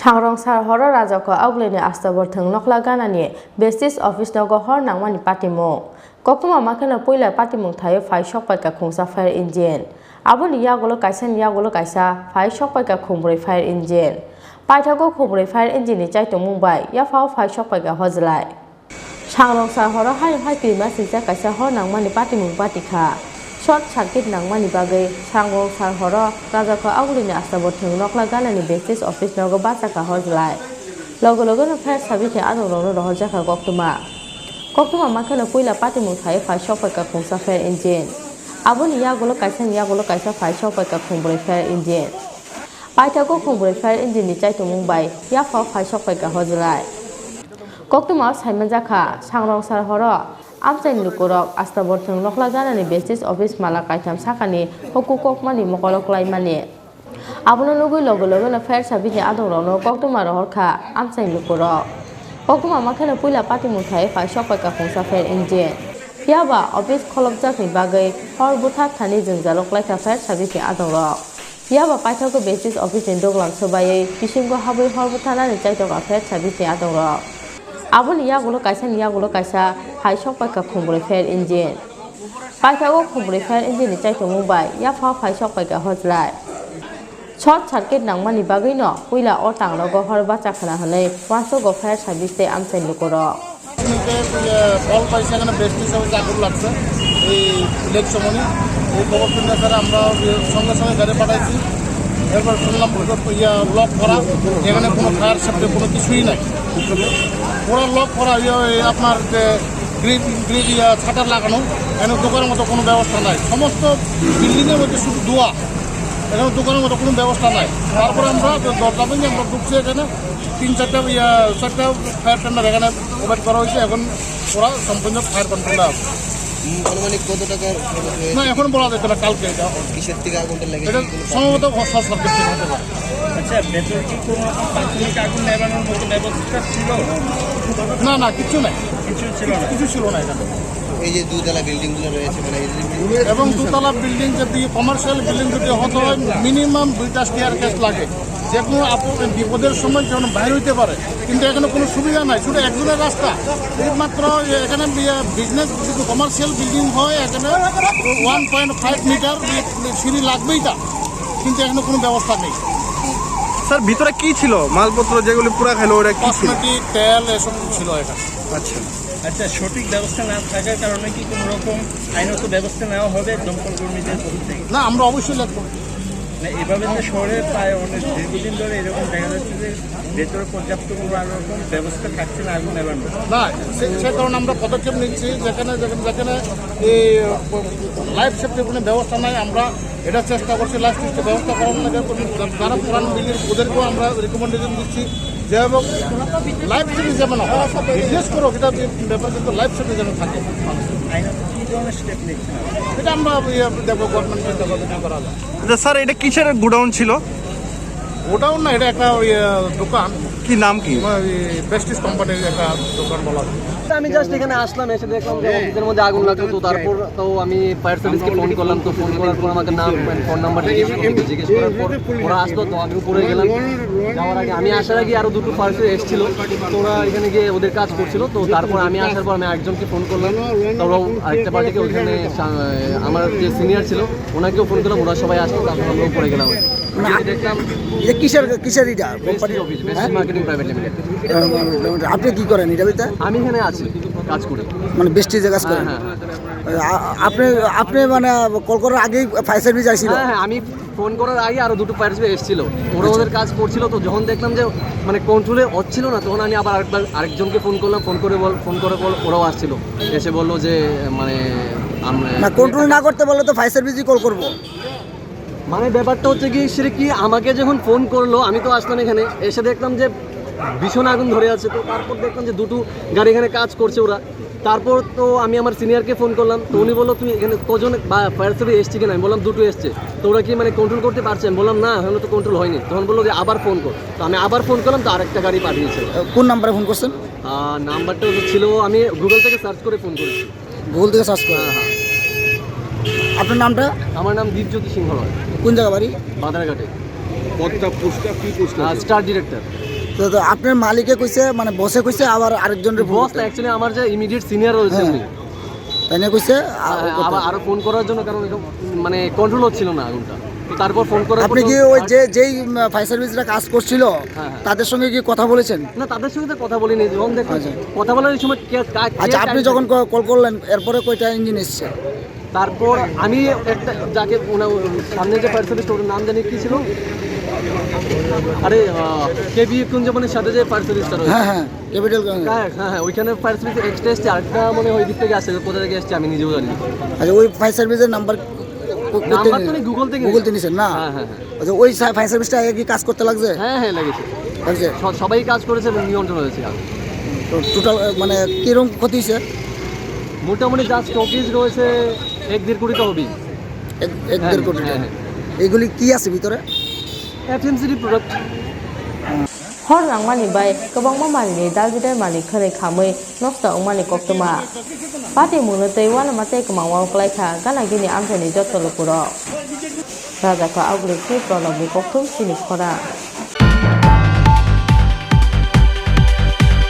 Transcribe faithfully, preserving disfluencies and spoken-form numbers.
Thangrong sar horo Rajakho Augulini Astabor thwng nokla ganani Vestige office nogo hor nangmani patimung. Koktwma makheno puila patimung thaio phai sokpaikha khungsa fire engine. Aboni yagulo kaisani yagulo kaisa phai sokpaikha khungbrwi fire engine. Paithago khungbrwi fire engine ni chaitongmung bai yaphao phai sokpaikha hojlai. Sangrong sar horo hayung hai twima swijak kaisa hor nangmani patimung bati kha. Short circuit nangmani bagwi Sangrong sar horo Rajakho Augulini Astabor thwng nokla ganani Vestige office nogo bachakha hojlai. Logo logono fire service ni adongrokno rohorjakha koktwma. Koktwma makheno puila patimung thaio phai sokpaikha khungsa fire engine. Aboni yagulo kaisani yagulo kaisa phai sokpaikha khungbrwi fire engine. Paithago khungbrwi fire engine ni chaitongmung bai yaphao phai sokpaikha hojlai. Koktwmao saimanjakha, Sangrong sar horo amchaini lukurok Astabor thwng nokla ganani Vestige office mala kaitham sakani huku kokmani mokolo klaimani. Abono nugwi loge logeno fire service ni adongrokno koktwma rohorkha amchaini lukurok. Koktwma makheno puila patimung thaio phai sokpaikha khungsa fire engine. Phiyaba office kholopjakni bagwi hor bwthak thani jwngjalo klaikha fire service ni adongrok. Phiyaba paithago Vestige office ni duglam swbaiwi bisingo habwi hor bwtharnani chaitokha fire service ni adongrok. Aboni yagulo kaisani yagulo kaisa phai sokpaikha khungbrwi fire engine. Paithago khungbrwi fire engine ni chaitongmung bai yaphao phai sokpaikha hojlai. Short circuit nangmani bagwino puila o tanglogo hor bacha khna hwnwi uansugo fire service tei amchaini lukurok. মিনিটে, ইয়ে, কল পাইছে, এখানে বেস্ট হিসাবে আগুন লাগছে এই ইলেকট্রমনি। এই খবর শুনে স্যার আমরা, ইয়ে, সঙ্গে সঙ্গে গাড়ি পাঠাইছি। এরপর শুনলাম, ইয়ে, লক করা, এখানে কোনো ফায়ার সেফটি কোনো কিছুই নাই। পুরো লক করা, ইয়ে, ওই আপনার যে গ্রিল, গ্রিল, ইয়ে, শাটার লাগানো, এখানে দোকানের মতো কোনো ব্যবস্থা নাই। সমস্ত বিল্ডিংয়ের মধ্যে শুধু ধোঁয়া, এখানে দোকানের মতো কোনো ব্যবস্থা নাই। তারপরে আমরা দরজা ভেঙে আমরা ঢুকছি এখানে, তিন চারটা, ইয়ে, চারটা ফায়ার টেন্ডার এখানে প্রোভাইড করা হয়েছে। এখন ওরা সম্পূর্ণ ফায়ার কন্ট্রোলে আছে। উম, আনুমানিক কত টাকার খরচ হয়েছে? না, এখন বলা যাচ্ছে না, কালকে এটা। কিসের থেকে আগুনটা লেগেছে? এটা সম্ভবত শর্ট সার্কিট থেকে হতে পারে। আচ্ছা, ভেতরে কি কোনো রকম প্রাথমিক আগুন নেভানোর মতো ব্যবস্থা ছিল? না, না, কিচ্ছু নাই। কিছু ছিল না। কিছু ছিল না এখানে। এই যে দুতলা বিল্ডিং গুলো রয়েছে, মানে, এই যে এবং দুতলা বিল্ডিং যদি, কমার্শিয়াল বিল্ডিং যদি হতে হয়, মিনিমাম দুইটা স্টেয়ার কেস লাগে। যে কোনো আপ-, বিপদের সময় যেন বাইরে হইতে পারে, কিন্তু এখানে কোনো সুবিধা নাই, শুধু একজনের রাস্তা। একমাত্র এখানে বি-, বিজনেস যদি কমার্শিয়াল বিল্ডিং হয়, এখানে ওয়ান পয়েন্ট ফাইভ মিটার সিঁড়ি লাগবেই তা, কিন্তু এখানে কোনো ব্যবস্থা নেই। স্যার, ভিতরে কি ছিল? মালপত্র যেগুলি পুরা খাইলো, ওটা কি ছিল? কসমেটিক, তেল, এসব ছিল এখানে। আচ্ছা। আচ্ছা, সঠিক ব্যবস্থা না থাকার কারণে কি কোনো রকম আইনত ব্যবস্থা নেওয়া হবে দমকল কর্মীদের পক্ষ থেকে? না, আমরা অবশ্যই লাগবো। না, এভাবে তো শহরে প্রায় অনেক দীর্ঘদিন ধরে এরকম দেখা যাচ্ছে যে ভেতরে পর্যাপ্ত কোনো আর রকম ব্যবস্থা থাকছে না আগুন নেভানোর। না, সে, সে কারণে আমরা পদক্ষেপ নিচ্ছি, যেখানে, যেখানে, যেখানে এই লাইফ সেফটির কোনো ব্যবস্থা নাই, আমরা এটা চেষ্টা করছি লাইফ সেফটির ব্যবস্থা করার জন্য। যারা পুরান বিল্ডিং, ওদেরকেও আমরা রিকমেন্ডেশন দিচ্ছি, যেভাবে লাইফ সেফটি যেমন হয়, বিজনেস করো, এটা ব্যাপার, কিন্তু লাইফ সেফটি যেন থাকে। আইনত কি ধরনের স্টেপ নিচ্ছেন? এটা আমরা, ইয়ে, দেখবো, গভর্নমেন্টকে দেখবো, কি করা যায়। আচ্ছা স্যার, এটা কিসের গোডাউন ছিল? গোডাউন না, এটা একটা, ইয়ে, দোকান। কি নাম কি? ওই প্রেস্টিজ কোম্পানির একটা দোকান বলা যায়। আমি জাস্ট এখানে আসলাম, এসে দেখলাম যে অফিসের মধ্যে আগুন লাগছে। তো তারপর তো আমি ফায়ার সার্ভিসকে ফোন করলাম। তো ফোন করার পর আমাকে নাম, ফোন নাম্বার জিজ্ঞেস করলো। জিজ্ঞেস করার পর ওরা আসলো, তো আমি উপরে গেলাম। যাওয়ার আগে, আমি আসার আগে আরো দুটো ফায়ার সার্ভিস এসেছিল, তো ওরা এখানে গিয়ে ওদের কাজ করছিল। তো তারপর আমি আসার পর আমি আরেকজনকে ফোন করলাম, তো ওরাও আরেকটা পার্টিকে ওখানে সা-, আমার যে সিনিয়র ছিল, ওনাকেও ফোন করলাম, ওরা সবাই আসলো, তারপর আমরা উপরে গেলাম। মানে, গিয়ে দেখলাম এটা কিসের, কিসের এটা? কোম্পানি? প্রেস্টিজ অফিস, প্রেস্টিজ হ্যাঁ? Marketing private limited. আহ, আপনি কি করেন এটা ভিতরে? আমি এখানে আছি, কাজ করি। মানে, প্রেস্টিজে কাজ করেন? হ্যাঁ, হ্যাঁ। আ-, আপনি, আপনি মানে কল করার আগেই ফায়ার সার্ভিস আইছিল? হ্যাঁ, হ্যাঁ, আমি ফোন করার আগে আরো দুটো ফায়ার সার্ভিস এসেছিল, ওরা আচ্ছা। ওদের কাজ করছিল। তো যখন দেখলাম যে মানে কন্ট্রোলে হচ্ছিল না, তখন আমি আবার আরেকবার আরেকজনকে ফোন করলাম। ফোন করে বল, ফোন করে বল, ওরাও আসছিল, এসে বললো যে মানে আমরা না, কন্ট্রোল না করতে পারলে তো ফায়ার সার্ভিসই কল করবো। মানে ব্যাপারটা হচ্ছে কি, সেটা কি, আমাকে যখন ফোন করলো, আমি তো আসলাম এখানে, এসে দেখলাম যে ভীষণ আগুন ধরে আছে। তো তারপর দেখলাম যে দুটো গাড়ি এখানে কাজ করছে ওরা। তারপর তো আমি আমার সিনিয়রকে ফোন করলাম, তো উনি বললো, "তুই এখানে কজন বা ফায়ার সার্ভিস এসছে কিনা?" আমি বললাম, "দুটো এসছে।" "তো ওরা কি মানে কন্ট্রোল করতে পারছে?" আমি বললাম, "না, এখনো তো কন্ট্রোল হয়নি।" তখন বললো যে, "আবার ফোন কর।" তো আমি আবার ফোন করলাম, তো আরেকটা গাড়ি পাঠিয়েছিল। কোন নাম্বারে ফোন করছেন? আহ, নাম্বারটা হচ্ছে ছিল, আমি গুগল থেকে সার্চ করে ফোন করেছি। গুগল থেকে সার্চ করে? হ্যাঁ, হ্যাঁ। আপনার নামটা? আমার নাম দীপজ্যোতি সিংহ রয়। কোন জায়গা বাড়ি? বাদারঘাটে। পদটা, পোস্টটা কি পোস্ট আহ, আছে? Star director. তো তো আপনার মালিকে কইছে, মানে বসে কইছে আবার আরেকজনরে ফোন বস করতে। অ্যাকচুয়ালি আমার যে ইমিডিয়েট সিনিয়র রয়েছে হ্যাঁ। উনি। তাই না কইছে? আ, হ্যাঁ, ও করতে। আবার আরো ফোন করার জন্য, কারণ এটা মানে কন্ট্রোল হচ্ছিল না আগুনটা। তো তারপর ফোন করার আপনি পর কি ওই আর যে, যেই, উম, ফায়ার সার্ভিসরা কাজ করছিল, হ্যাঁ, হ্যাঁ। তাদের সঙ্গে কি কথা বলেছেন? না, তাদের সঙ্গে তো কথা বলিনি। যখন দেখ-, আচ্ছা। কথা বলার সময় কে, কা-, কে আচ্ছা, আপনি কাকে যখন ক-, কল করলেন, এরপরে কয়টা ইঞ্জিন এসছে? তারপর আমি একটা যাকে ওনা-, সামনে যে ফায়ার সার্ভিস, ওটার নাম জানি কি ছিল? আরে, আহ, কেবি কুঞ্জবনের সাথে যে ফায়ার সার্ভিসটা রয়েছে। হ্যাঁ, হ্যাঁ, ক্যাপিটাল গান। হ্যাঁ, হ্যাঁ, হ্যাঁ, ওইখানে ফায়ার সার্ভিস এক্সট্রা এসছে, আরেকটা মনে হয় ওই দিক থেকে আসছে, কোথা থেকে এসছে আমি নিজেও জানি না। আচ্ছা, ওই ফায়ার সার্ভিসের নাম্বার কো-, কোথায় নাম্বার তো নিলেন? নেই, গুগল থেকে গুগল নিলাম। থেকে নিছেন না? হ্যাঁ, হ্যাঁ, হ্যাঁ। আচ্ছা, ওই সা-, ফায়ার সার্ভিসটা আগে কি কাজ করতে লাগছে? হ্যাঁ, হ্যাঁ, লেগেছে। লাগছে? স-, সবাই কাজ করেছে এবং নিয়ন্ত্রণ হয়েছে আগুন। তো টোটাল, আহ, মানে কিরকম ক্ষতি হয়েছে? মোটামুটি যা স্টকেজ রয়েছে এক দেড় কোটি তো হবেই। এক, এক হ্যাঁ, দেড় কোটি হ্যাঁ, টাকা। হ্যাঁ। এগুলি কি আছে ভিতরে? এফএমসিডি product. Hor nangmani bai kwbangma manwini dal bidal manwi khwnwi khamwi nosto wngmani koktwma. Pati mungno tei uanama tei kwmang uaklai kha gana gini amchaini jotto lukurok. Rajakha Auglwk tei Pranobni kokthum chini khorang.